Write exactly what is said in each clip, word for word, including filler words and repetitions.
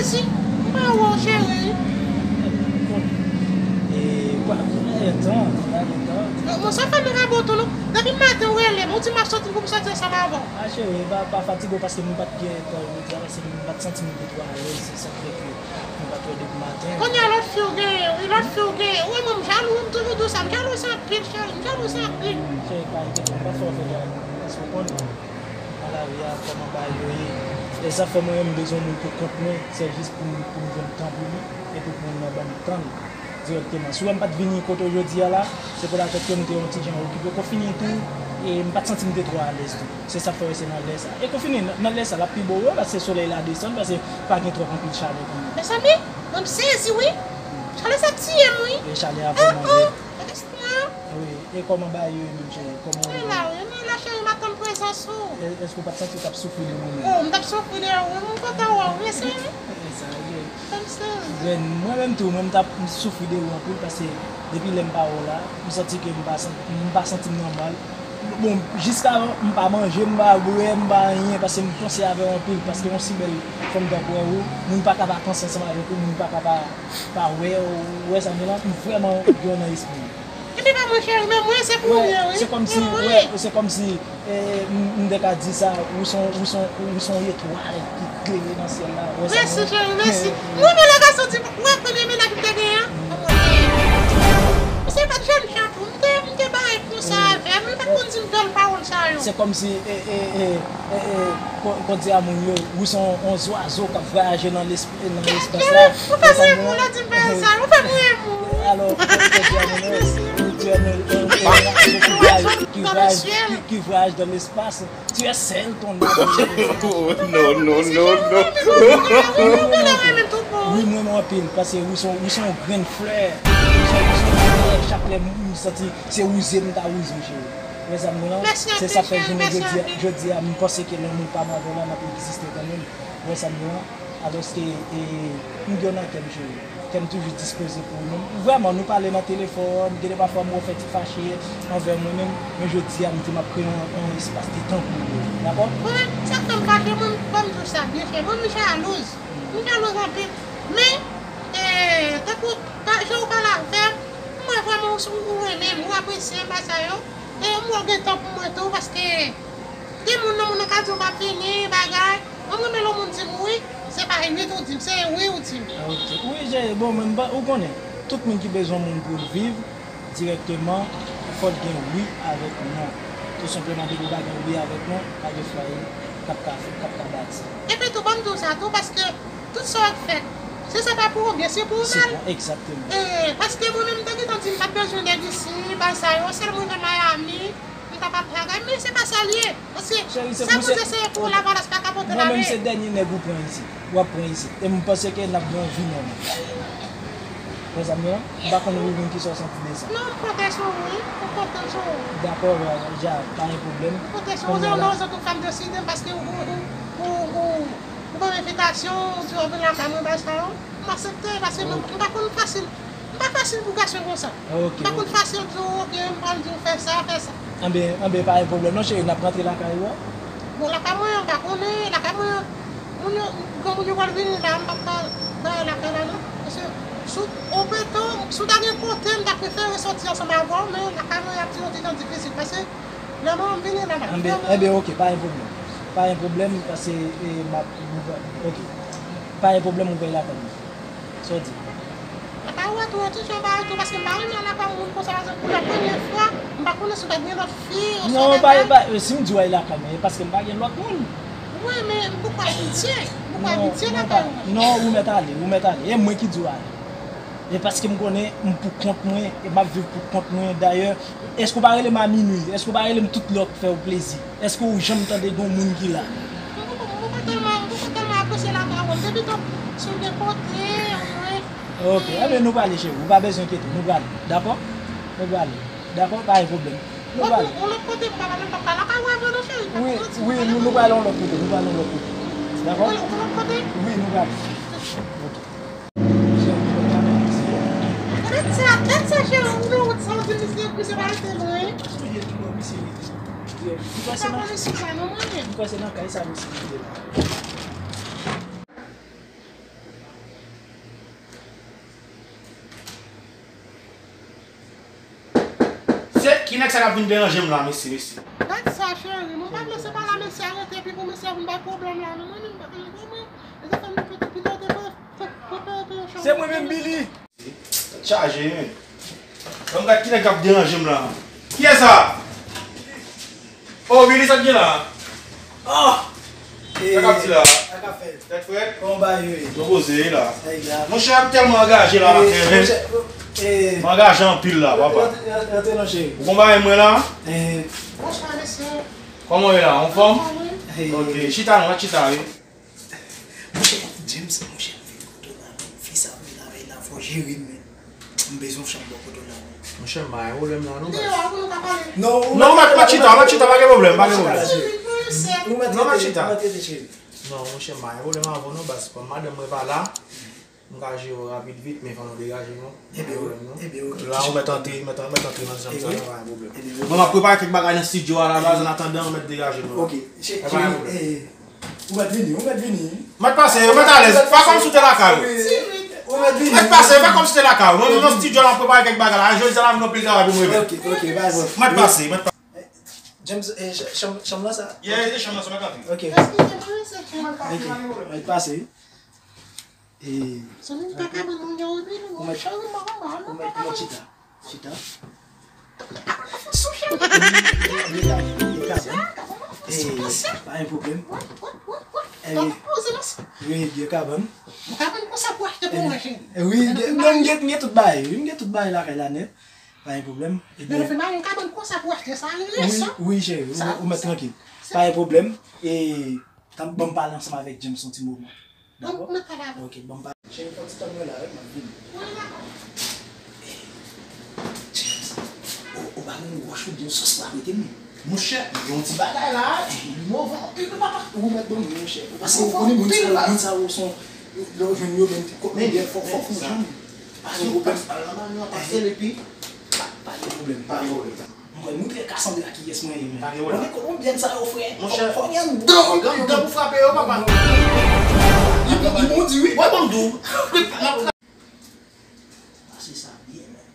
Si, m pa wè w, cheri. E, pa, pa gen tan, pa gen tan. Bon, sa fè m rabo tou, non. Depi maten, ou rele m, ou di m ap soti pou m soti ansanm avè w. A, cheri, pa, pa fatige w paske m pa t gen tan jodi a, paske m pa t santi m te twò alèz, se sa k fè ke m pa t wè depi maten. Kounye a, lòt fi w genyen, wi, lòt fi w genyen. Ou wè mwen, m jalou, wi, m toujou di w sa, m jalou sa anpil, cheri, m jalou sa anpil. Cheri, pa enkyete w, m pa fè w fè jalou, paske w konn. Nan lavi a, kòman bagay yo ye. E sa fè mwen menm m bezwen moun pou kont mwen, se jis pou m, pou m jwenn tan pou li, epi pou moun nan ban m tan l dirèkteman. Si w wè m pa t vini kote w jodi a la, se poutèt ke m te yon ti jan okipe. Konfini tou, e m pa t santi m te twò alèz tou. Se sa k fè w wè se nan lè sa. E konfini, nan, nan lè sa, l ap pi bon, wi, paske solèy la desann, paske pa gen twòp anpil chalè kanmenm. Mezanmi, mwen m sezi, wi. Chalè sa ap tiye m, wi. E chalè a vrèman vre. Wi, e kòman bagay yo ye menm, cheri? Kòman w ye? Mwen la, wi, mwen la, cheri, m atann prezans ou. E, èske w pa t santi w t ap soufri de mwen menm? Oh, m t ap soufri de ou, wi, m kontan wè w, wi, cheri. E sa, cheri. Grenn, mwen menm tou, mwen m t ap soufri de ou anpil, paske depi lè m pa wè w la, m santi ke m pa san-, m pa santi m nòmal. Bon, jiska m pa manje, m pa bwè, m pa anyen, paske m panse avè w anpil, paske yon si bèl fanm tankou ou, moun pa ka pa panse ansanm avèk ou, moun pa ka pa, pa wè w, ou wè sa m di la, m vrèman gen w nan espri m. Epi pa mwen cheri, men mwen se pou ou ye, wi. Se kòmsi, se kòmsi, e, m, m te ka di sa, ou se yon, ou se yon, ou se yon etwal ki klere nan syèl la, ou wè sa m di la? Mèsi cheri, mèsi. M renmen lè gason di, ou wè premye mennaj m te genyen an? Se pa t jèn jan tou, m te, m te bay konsa avè l, men li pa t konn di m bèl pawòl sa yo. Se kòmsi, e, e, e, e, e, ko-, kote a moun yo, ou se yon, yon zwazo k ap vwayaje nan lespas, nan lespas la. Ou fè m renmen w lè w di m bagay sa yo, ou fè m renmen w. Alò, kote a moun yo, ou se yon, yon, yon zwazo ki vwayaje, ki, ki vwayaje dans l'espace. Tu es seul, ton âme. Oh, non, non, non, non. Wi, mwen renmen w anpil, paske ou se, ou se yon grenn flè. Ou se, ou se yon flè, chak lè m, m santi se wouze m ta wouze w, cheri. Wè sa m di w lan? Se sa k fè jounen jodi a, jodi a, m panse ke lanmou pa m avè w la, n ap egziste kanmenm. Wè sa m di w lan? Alòske, e, m gen w nan kè m, cheri. Kè m toujou dispoze pou ou menm. Vrèman, nou pale nan telefòn, gen de pafwa m wè w fè ti fache anvè mwen menm, men jodi a, m di m ap kreye yon, yon espas de tan pou ou, dakò? Wi, sa k fè m fache, mwen, ban m di w sa byen, cheri. Mwen, m jalouz. M jalouz anpil. Men, e, tankou, pa, jan w pale avè m, m wè vrèman ou, ou renmen m, ou apresye m, bagay sa yo. E m wè w gen tan pou mwen tou, paske gen moun nan, moun nan ka di w m ap vini, bagay. Mwen, m renmen lè yon moun di m wi, se pa wi tou di m, se wi ou di m. Ok. Wi, cheri, bon, men m pa, ou konnen, tout moun ki bezwen moun pou l viv, dirèkteman, fò l gen wi avèk non. Tou senpleman, depi w pa gen wi avèk non, pa gen fwaye k ap ka, k ap ka bati. Epi tou, ban m di w sa tou, paske tout sa w ap fè, si se pa pou ou byen, se pou ou mal. Se pou, egzakteman. E, paske mwen menm, m te gentan di m pa t bezwen nèg isi, bagay sa yo, sèl mwen nan Miami, m ta pa t travay, men se pa sa l ye. Paske sa pou se, se pou lavalas pa ka pote la, men mwen menm se dènye nèg ou pran isit, w ap pran isit. E m panse ke n ap gen yon vi nòmal. Wè sa m di w lan? M pa konn ou menm kisa w santi de sa. Non, m konte sou ou, wi. M konte sou ou. Dakò, ja, pa gen pwoblèm. M konte sou ou, se yon rezon tou fè m deside m, paske ou, ou, ou, ou, ou ban m envitasyon, ou di w ap vin lakay mwen, bagay sa yo. M aksepte, paske m, m pa konn fasil. M pa fasil pou gason konsa. Ok. M pa konn fasil di w, ok, m pral di w fè sa, fè sa. Anben, anben, pa gen pwoblèm non, cheri, n ap rantre lakay ou a. Bon, lakay mwen an, m pa konnen, lakay mwen an, moun yo, granmoun yo pral vini la, m p ap ka bay lakay la non. Paske, si w, opetan, si w ta gen kote, m ta prefere soti ansanm avè w, men lakay mwen y ap di yon ti jan difisil, paske lè mwen m vini la, m ap... Anben, anben, ok, pa gen pwoblèm. Pa gen pwoblèm, paske, e, m ap, ok. Pa gen pwoblèm, ou pral lakay mwen. Sa w di? Lakay ou a tou, yon ti jan bagay tou, paske m pa renmen al lakay moun konsa, pa egzanp, pou la premyè fwa, m pa konnen si w ta gen lòt fi, oswa bagay. Non, pa, pa, si m di w al lakay mwen, e paske m pa gen lòt moun. Wi, men m poko abitye, m poko abitye lakay ou. Non, ou mèt ale, ou mèt ale. E mwen ki di w ale. E paske m konnen m pou kont mwen, e m ap viv pou kont mwen. Dayè, èske w pa rele m a minui? Èske w pa rele m tout lè w ap fè w plezi? Èske w janm tande gen yon moun ki la? M poko, m poko tèlman, m poko tèlman apresye lakay ou. Depi tou, si w gen kote, ou mwen. Ok, enben nou prale, cheri. Ou pa bezwen enkyete w. Nou prale. Dakò? Nou prale. Dakò? Pa gen pwoblèm. Nou prale. Yon lòt kote, m pa, m pa ka lakay ou avè w non, cheri. Wi, wi, nou, nou prale yon lòt kote. Nou prale yon lòt kote. Dakò? Yon lòt kote? Wi, nou prale. Ok. Gad sa, gad sa, cheri, ou nan wout sa, ou di misye, misye pa rete lwen. Misye rete. Misye rete. Ou kwè se nan, ou kwè se nan kay sa misye rete la? Nèg sa k ap vin deranje m la, mesye, mesye. Gad sa, cheri. Mwen pa vle se pa la mesye arete epi pou mesye a vin bay pwoblèm la, non. Mwen menm, mwen menm, mwen menm, e zafè m pito, pito te pran, pran, pran, pran, pran chanm. Se mwen menm, Billy. Tèt chaje, men. Ban m gad ki nèg k ap deranje m la. Kiyès sa? Oh, Billy, sa k gen la? Oh! Sa k ap di la? Sa k ap fèt? Tèt frèt? Kòman bagay yo ye? Yo poze la. Sa y la. Monchè, m tèlman angaje la, eh, maten, men. Monchè, eh, m angaje anpil la, papa. Rantre, rantre, rantre non, cheri. Ou konn bagay mwen la? Eh. Bonswa, mesye. Kòman w ye la? Anfòm? Anfòm, wi. Eh. Ok, chita non, chita, wi. Monchè, James, monchè, m vin kote w la, men fi sa vin avè l la, fò w jere m, men. M bezwen yon chanm bò kote w la, men. Monchè, m pa gen pwoblèm la, non, baz. Non, ou mèt, mèt chita, mèt chita, pa gen pwoblèm, pa gen pwoblèm. Ou mèt rete, ou mèt rete, cheri. Non, monchè, m pa gen pwoblèm avè w, non, baz. Kòm madanm mwen pa la, m ka jere w rapid vit, men fò nou degaje nou. Ebyen, ok. La, ou mèt antre, mèt, mèt antre nan chanm sa, pa gen pwoblem. Mwen, m ap prepare kèk bagay nan estidyo a la, baz, an atandan, ou mèt degaje nou. Ok, cheri, eh, ou mèt vini, ou mèt vini. Mèt pase, ou mèt alèz, pa kòmsi w te lakay ou. Ou mèt vini. Mèt pase, pa kòmsi w te lakay ou. Mwen, nan estidyo a, m ap prepare kèk bagay la. Jodi a, la, m gen anpil travay pou m regle. Ok, ok, baz. Mèt pase, mèt pase. James, eh, chanm, chanm lan sa? Yeah, se chanm lan sa, mèt antre. Ok. Ok. Mèt pase. E, zanmi m pa ka ban nou yon epi nou, ou mèt, cheri, m pa konprann, ou mèt, ou mèt chita. Chita. Wi, wi, wi, wi, kabann. E, pa gen pwoblèm. E, wi, gen kabann. E, wi, gen, non, m gen, m gen tout bagay, wi, m gen tout bagay lakay la nèt. Pa gen pwoblèm. Ebyen, wi, wi, cheri, ou, ou mèt trankil. Pa gen pwoblèm. E, tann, ban m pale ansanm avèk James yon ti moman. Dakò? Mwen, mwen pale avè w. Ok, ban m pale. Cheri, fè yon ti tann mwen la, wi, m ap vini. Wi, dakò. James, ou, ou pa gen yon wòch oubyen yon sòs pou aplike m? Monchè, m gen yon ti bagay la, li move anpil, papa. Ou mèt ban m, monchè. Paske ou konnen moun sa yo, moun sa yo son, lè w jwenn yo, menm, men, fò, fò, fò, fò, janm. Pase, ou pase, al nan manyo a, pase l epi. Pa, pa gen pwoblèm, pa gen pwoblèm. Mwen, nou trè ka sanble ak kiyès mwen ye, men. Pa gen pwoblèm. Mwen, men kolonbyèn sa yo, frè. Monchè, fò, fò gen dan, dan pou frape yo, papa. Li bon, li bon, di wi. Wè, bon, m di w. Pase sa byen, men.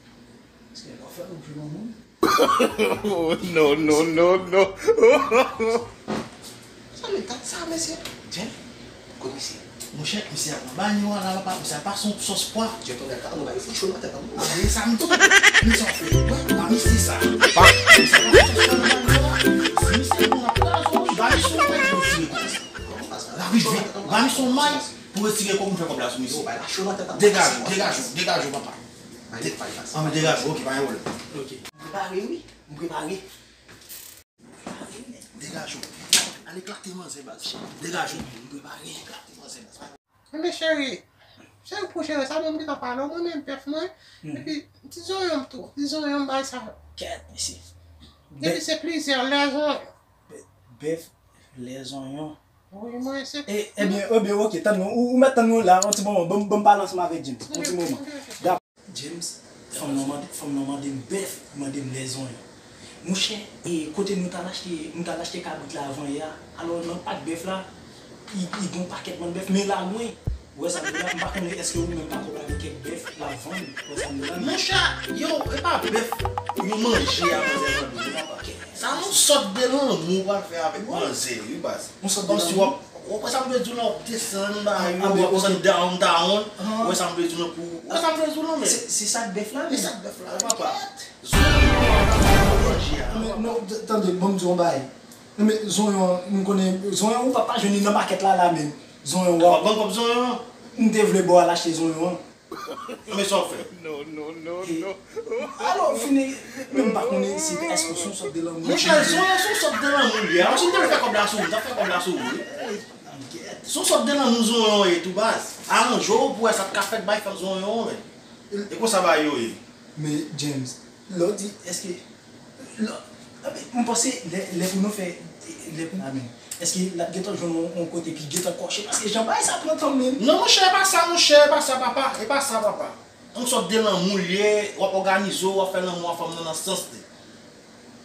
Paske lè w fè l, ou jwenn yon moun. Oh, no, no, no, no. Sa men, gad sa, mesye. Jeff, kote misye? Monchè, misye al nan banyo a la, papa, misye al pase yon sòs pwa. Jeff, gad, gad, gad, fout cho nan tèt la. A, e sa m tou. Misye ap fè, wè, pa misye sa. Misye al pase yon sòs pwa nan banyo a. Si misye bon, l ap kraze w, wi, ba misye yon pèk pou tire kò sa. Rapid, vit, ba misye yon may pou retire kò pou m fè kòb la sou misye. Degaje w, degaje w, degaje w, papa. Ann degaje w, ok, pa gen pwoblèm. Ok. M prepare, wi, m prepare. Degaje w. Al eklate manzè, baz. Degaje w. M prepare, eklate manzè, baz. Enben, cheri, se pou cheri sa, mwen m gentan pale w, mwen menm bèf mwen, epi ti zonyon m tou, ti zonyon m bay sa. Kèt, mesye. Epi se plizyè lè zonyon. Bèf, lè zonyon. Wi, mwen se. E, ebyen, ebyen, ok, tann mwen, ou, ou mèt tann mwen la, yon ti moman, ban m, ban m pale ansanm avèk James, yon ti moman. James, fanm nan mande, fanm nan mande m bèf, li mande m lè zonyon. Monchè, e kote nou t al achte, nou t al achte kabrit la avan yè a, alò nan pak bèf la, li, li gen yon pakèt bann bèf, men la lwen. Ou wè sa m di la, m pa konnen èske ou menm pa konnen avèk kèk bèf l ap vann, ou wè sa m di la, men. Monchè, yo, e pa bèf yo manje a manzè mande, non, papa. Sa yon sòt de lanmou ou pral fè avèk manzè, wi, baz. Yon sòt de lanmou. Kòmsi w ap, w wè sa m vle di w lan, w ap desann, ba, yo, w ap desann downtown. Ou wè sa m vle di w lan pou, ou wè sa m vle di w lan, men. Se, se sa k bèf la, men. Se sa k bèf la, wi, papa. Zonyon an, manje a. Men, non, t-, tande, ban m di w yon bagay. Non, men, zonyon an, m konnen, zonyon an, ou p ap pa jwenn li nan makèt la, la, menm. Zonyon an. W ap vann kòb zonyon an? M te vle ba w al achte zonyon an. Men sa w fè? Non, non, non, non. Alò, fini, men m pa konnen si èske se yon sòt de lanmou. Monchè, zonyon se yon sòt de lanmou li ye. Alò, si m te vle fè kòb la sou ou, m t ap fè kòb la sou ou, wi. Se yon sòt de lanmou zonyon ye tou, baz. Aranje w pou wè sa k ka fèt bay fanm zonyon, men. E konsa bagay yo ye. Men, James, lè w di, èske Lò, m panse lè, lè pou nou fè, lè pou, amen. Èske l ap gentan jwenn yon, yon kote ki gentan kòche? Paske jan bagay sa pran tan menm. Non, monchè, e pa sa, monchè, e pa sa, papa, e pa sa, papa. Yon sòt de lanmou l ye, w ap òganize w, w ap fè lanmou a fanm nan nan sans li.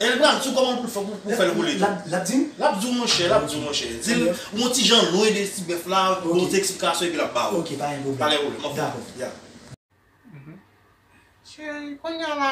E l pral di w kòman pou l fè, pou, pou fè l boule tou. L ap, l ap di m? L ap di w, monchè, l ap di w, monchè. Di l, ou yon ti jan lwen de ti bèf la, bon ti eksplikasyon, epi l ap ba ou. Ok, pa gen pwoblèm. Pa gen pwoblèm, m ap fè w konfyans. Cheri, kounye a la,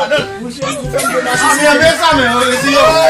ladan. Mouche, nou fè m fè mache. Ah, men, men sa, men, yo resi yo.